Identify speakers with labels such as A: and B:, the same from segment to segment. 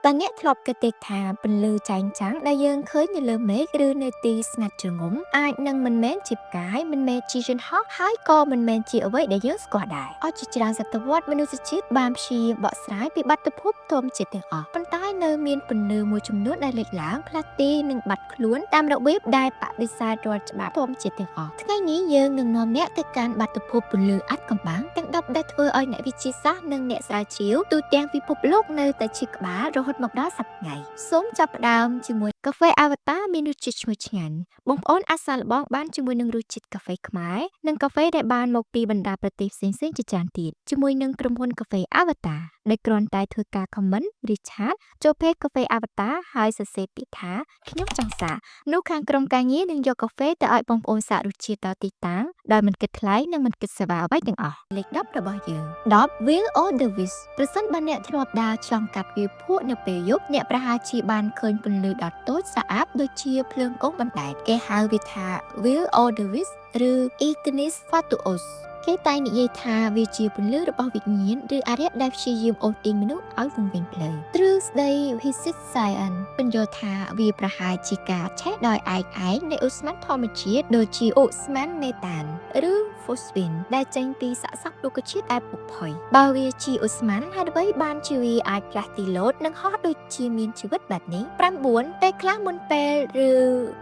A: តើអ្នកធ្លាប់គិតទេថាពន្លឺចែងចាំងដែលយើងឃើញនៅលើមេឃឬនៅទីស្ងាត់ជ្រងំអាចនឹងមិនមែនជាផ្កាយមិនមែនជាយន្តហោះហើយក៏មិនមែនជាអ្វីដែលយើងស្គាល់ដែរអស់ជាច្រើនសតវត្សមនុស្សជាតិបានព្យាយាមបកស្រាយពីបាតុភូតធម្មជាតិទាំងអស់ប៉ុន្តែនៅមានពន្លឺមួយចំនួនដែលលេចឡើងផ្លាស់ទីនិងបាត់ខ្លួនតាមរបៀបដែលបដិសេធរាល់ច្បាប់ធម្មជាតិទាំងអស់ថ្ងៃនេះយើងនឹងនាំអ្នកទៅកាន់បាតុភូតពន្លឺអាថ៌កំបាំងទាំង10ដែលធ្វើឲ្យអ្នកវិទ្យាសាស្ត្រនិងអ្នកស្រាវជ្រាវទូទាំងពិភពលោកនៅតែឈឺក្បាលរហូតមកដល់សប្តាហ៍ថ្ងៃសូមចាប់ផ្ដើមជាមួយកាហ្វេអាវតាមានរសជាតិឈ្ងុយឆ្ងាញ់បងប្អូនអាចសាកល្បងបានជាមួយនឹងរសជាតិកាហ្វេខ្មែរនិងកាហ្វេដែលបានមកពីបណ្ដាប្រទេសផ្សេងៗជាច្រើនទៀតជាមួយនឹងក្រុមហ៊ុនកាហ្វេអាវតាដែលគ្រាន់តែធ្វើការ comment ឬ chat ចូល page កាហ្វេអាវតាហើយសរសេរពាក្យថាខ្ញុំចង់សាកនោះខាងក្រុមការងារនឹងយកកាហ្វេទៅឲ្យបងប្អូនសាករសជាតិដល់ទីតាំងដោយមិនគិតថ្លៃនិងមិនគិតសេវាអ្វីទាំងអស់លេខ10របស់យើង10 Will o the Wisp ប្រសិនបើអ្នកធ្លាប់ដើរឆ្លងកាត់វាលភក់នៅពេលយប់អ្នកប្រហែលជាបានឃើញពន្លឺដ៏តូចស្អាតដូចជាភ្លើងកូនបណ្ដែតគេហៅវាថា Will o the Wisp ឬ Ignis Fatuus គេតែងនិយាយថាវាជាពន្លឺរបស់វិញ្ញាណឬអារក្សដែលព្យាយាមអូសទាញមនុស្សឲ្យវង្វេងផ្លូវទ្រឹស្ដី Physics Science ពន្យល់ថាវាប្រហែលជាការឆេះដោយឯកឯងនៃឧស្ម័នធម្មជាតិដូចជាឧស្ម័នមេតានឬហ្វូស្វីនដែលចេញពីសាកសពរុក្ខជាតិដែលពុកផុយបើវាជាឧស្ម័នហេតុអ្វីបានជាវាអាចផ្លាស់ទីលោតនិងហោះដូចជាមានជីវិតបែបនេះ9ពេលខ្លះមុនពេលឬ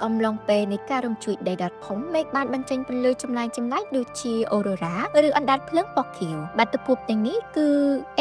A: កំឡុងពេលនៃការរំជួយដីដ៏ធំមេឃបានបញ្ចេញពន្លឺចម្លែកចម្លែកដូចជាអូរ៉ូរ៉ាឬអណ្ដាតភ្លើងពណ៌ខៀវបាតុភូតទាំងនេះគឺ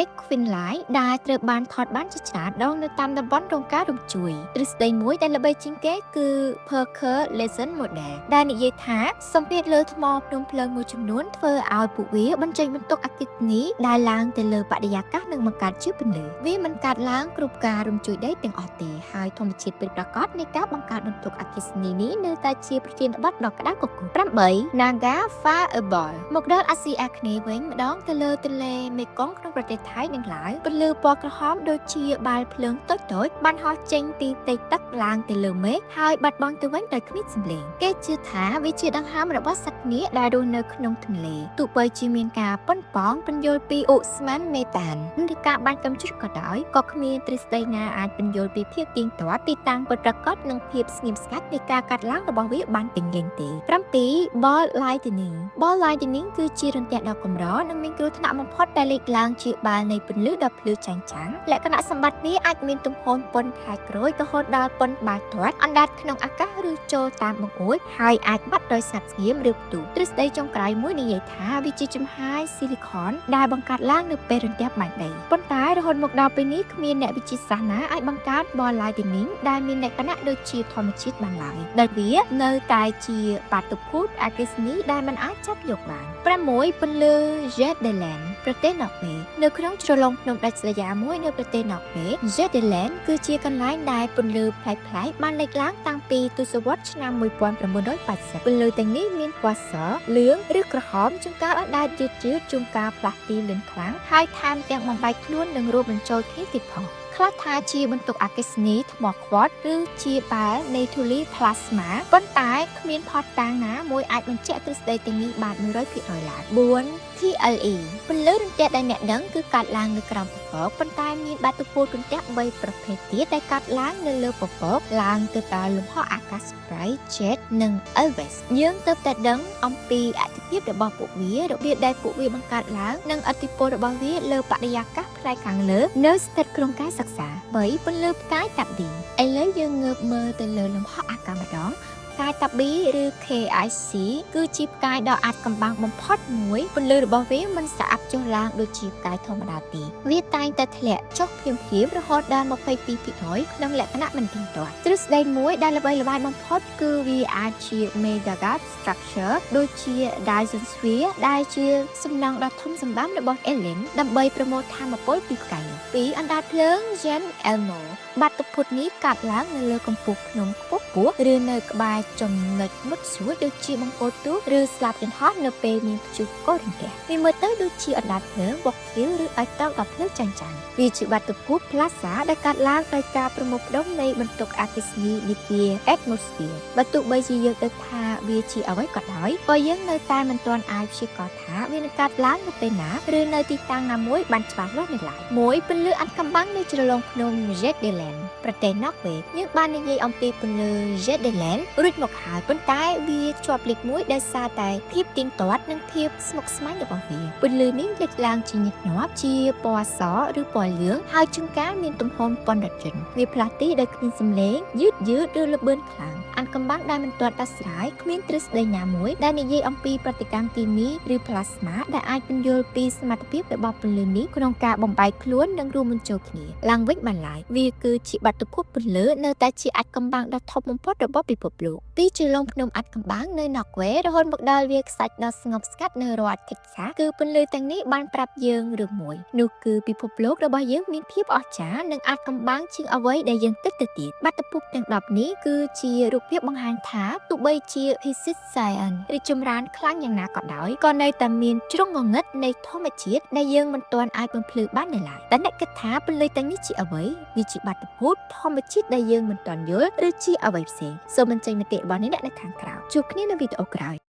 A: Equinlight ដែលត្រូវបានថតបានជាច្រើនដងនៅតាមតំបន់រងការរំជួយទ្រឹស្ដីមួយដែលល្បីជាងគេគឺ Parker Lesson Model ដែលនិយាយថាសម្ពាធលើថ្មភ្នំភ្លើងមួយចំនួនធ្វើឲ្យពួកវាបញ្ចេញបន្ទុកអគ្គិសនីដែលឡើងទៅលើបរិយាកាសនិងបង្កើតជាពន្លឺវាមិនកើតឡើងគ្រប់ការរំជួយដីទាំងអស់ទេហើយធម្មជាតិពិតប្រាកដនៃការបង្កើតបន្ទុកអគ្គិសនីនេះនៅតែជាប្រធានបទដ៏ក្តៅគគុក8 Naga Fireball មកដល់អាស៊ីអាគ្នេយ៍វិញម្ដងទៅលើទន្លេមេគង្គក្នុងប្រទេសថៃនិងឡាវពន្លឺពណ៌ក្រហមដូចជាបាល់ភ្លើងតូចៗបានហោះចេញពីផ្ទៃទឹកឡើងទៅលើមេឃហើយបាត់បង់ទៅវិញដោយគ្មានសម្លេងគេជឿថាវាជាដង្ហើមរបស់សត្វនាគដែលរស់នៅក្នុងទន្លេទោះបីជាមានការប៉ុនប៉ងពន្យល់ពីឧស្ម័នមេតានឬការបាញ់កាំជ្រួចក៏ដោយក៏គ្មានទ្រឹស្ដីណាអាចពន្យល់ពីភាពទៀងទាត់ទីតាំងពិតប្រាកដនិងភាពស្ងៀមស្ងាត់នៃការកាត់ឡើងរបស់វាបានពេញលេញទេ7 Ball Lightning Ball Lightning គឺជារន្ទះដ៏កម្រនិងមានគ្រោះថ្នាក់បំផុតដែលលេចឡើងជាបាល់នៃពន្លឺដ៏ភ្លឺចែងចាំងលក្ខណៈសម្បត្តិនេះអាចមានទំហំប៉ុនខែក្រូចរហូតដល់ប៉ុនបាល់ទាត់អណ្ដាតក្នុងអាកាសឬចូលតាមបង្អួចហើយអាចបាត់ដោយស្ងាត់ស្ងៀមឬផ្ទុះទ្រឹស្ដីចុងក្រោយមួយនិយាយថាវាជាចំហាយស៊ីលីខនដែលបង្កើតឡើងនៅពេលរន្ទះបាញ់ដីប៉ុន្តែរហូតមកដល់ពេលនេះគ្មានអ្នកវិទ្យាសាស្ត្រណាអាចបង្កើត Ball Lightning ដែលមានលក្ខណៈដូចជាធម្មជាតិបានឡើយដោយវានៅតែជាបាតុភូតអគ្គិសនីដែលមិនអាចចាប់យកបាន6ពន្លឺ Jetdalen ប្រទេសណ័រវេនៅក្នុងជ្រលងភ្នំដាច់ស្រយាលមួយនៅប្រទេសណ័រវេ Jetdalen គឺជាកន្លែងដែលពន្លឺប្លែកៗបានលេចឡើងតាំងពីទសវត្សរ៍ឆ្នាំ1980ពន្លឺទាំងនេះមានពណ៌សលឿងឬក្រហមជួនកាលអណ្ដែតយឺតៗជួនកាលផ្លាស់ទីលឿនខ្លាំងហើយថែមទាំងបំបែកខ្លួននិងរួមបញ្ចូលគ្នាទៀតផងខ្លះថាជាបន្ទុកអគ្គិសនីថ្មខ្វាត់ឬជាបាល់នៃធូលីផ្លាស្មាប៉ុន្តែគ្មានភស្តុតាងណាមួយអាចបញ្ជាក់ទ្រឹស្ដីទាំងនេះបាន100%ឡើយ4 TLE ពន្លឺរន្ទះដែលអ្នកដឹងគឺកើតឡើងនៅក្រោមពពកប៉ុន្តែមានបាតុភូតរន្ទះ3ប្រភេទទៀតដែលកើតឡើងនៅលើពពកឡើងទៅដល់លំហអាកាស Sprite, Jet និង Elvis យើងទើបតែដឹងអំពីអត្ថិភាពរបស់ពួកវារបៀបដែលពួកវាបង្កើតឡើងនិងឥទ្ធិពលរបស់វាលើបរិយាកាសផ្នែកខាងលើនៅស្ថិតក្នុងការសិក្សា3ពន្លឺផ្កាយតាប៊ីឥឡូវយើងងើបមើលទៅលើលំហអាកាសម្ដងផ្កាយតាប៊ីឬ KIC គឺជាផ្កាយដ៏អាថ៌កំបាំងបំផុតមួយពន្លឺរបស់វាមិនស្អាប់ចុះឡើងដូចជាផ្កាយធម្មតាទេវាតែងតែធ្លាក់ចុះភ្លាមៗរហូតដល់22%ក្នុងលក្ខណៈមិនទៀងទាត់ទ្រឹស្ដីមួយដែលល្បីល្បាញបំផុតគឺវាអាចជា Mega Structure ដូចជា Dyson Sphere ដែលជាសំណង់ដ៏ធំសម្បើមរបស់ Alien ដើម្បីប្រមូលថាមពលពីផ្កាយនោះពីរអណ្ដាតភ្លើង Jan Elmo បាតុភូតនេះកើតឡើងនៅលើកំពូលភ្នំខ្ពស់ៗឬនៅក្បែរ ចំណុចមុតស្រួចដូចជាបង្គោលទូកឬស្លាបយន្តហោះនៅពេលមានព្យុះករិន្ទះវាមើលទៅដូចជាអណ្ដាតភ្លើងបកខៀវឬឲ្យតង់ដល់ភ្លើងចាញ់ចាញ់វាជាបាតុភូតផ្លាសាដែលកើតឡើងដោយការប្រមូលផ្ដុំនៃបន្ទុកអគ្គិសនីនាគារ atmosphere បើទោះបីជាយើងដឹងថាវាជាអ្វីក៏ដោយក៏យើងនៅតែមិនទាន់អាចព្យាករណ៍ថាវានឹងកើតឡើងនៅពេលណាឬនៅទីតាំងណាមួយបានច្បាស់លាស់នៅឡើយមួយពន្លឺអាថ៌កំបាំងនៅជ្រលងភ្នំ Jegdelen ប្រទេសណ័រវេសយើងបាននិយាយអំពីពន្លឺ Jegdelen រួចមកហើយប៉ុន្តែវាជាប់លេខមួយដោយសារតែភាពទៀងទាត់និងភាពស្មុគស្មាញរបស់វាពន្លឺនេះលេចឡើងជាញឹកញាប់ជាពណ៌សឬពណ៌លឿងហើយជួនកាលមានទំហំប៉ុនរថយន្តវាផ្លាស់ទីដោយគ្មានសំឡេងយឺតយឺតឬល្បឿនខ្លាំងអាថ៌កំបាំងដែលមិនទាន់ដោះស្រាយគ្មានទ្រឹស្ដីណាមួយដែលនិយាយអំពីប្រតិកម្មគីមីឬផ្លាស្មាដែលអាចពន្យល់ពីសមត្ថភាពរបស់ពន្លឺនេះក្នុងការបំបែកខ្លួននិងរួមបញ្ចូលគ្នាឡើងវិញបានឡើយវាគឺជាបាតុភូតពន្លឺនៅតែជាអាថ៌កំបាំងដ៏ធំបំផុតរបស់ពិភពលោកពីជ្រលងភ្នំអាថ៌កំបាំងនៅណ័រវេសរហូតមកដល់វាលខ្សាច់ដ៏ស្ងប់ស្ងាត់នៅរដ្ឋ Texas គឺពន្លឺទាំងនេះបានប្រាប់យើងរឿងមួយនោះគឺពិភពលោករបស់យើងមានភាពអស្ចារ្យនិងអាថ៌កំបាំងជាងអ្វីដែលយើងគិតទៅទៀតបាតុភូតទាំង10នេះគឺជារូបភាពបង្ហាញថាទោះបីជា Physics Science រីកចម្រើនខ្លាំងយ៉ាងណាក៏ដោយក៏នៅតែមានជ្រុងងងឹតនៃធម្មជាតិដែលយើងមិនទាន់អាចបំភ្លឺបាននៅឡើយតើអ្នកគិតថាពន្លឺទាំងនេះជាអ្វីវាជាបាតុភូតធម្មជាតិដែលយើងមិនទាន់យល់ឬជាអ្វីផ្សេងសូមបញ្ចេញមតិរបស់អ្នកនៅខាងក្រោមជួបគ្នានៅវីដេអូក្រោយ។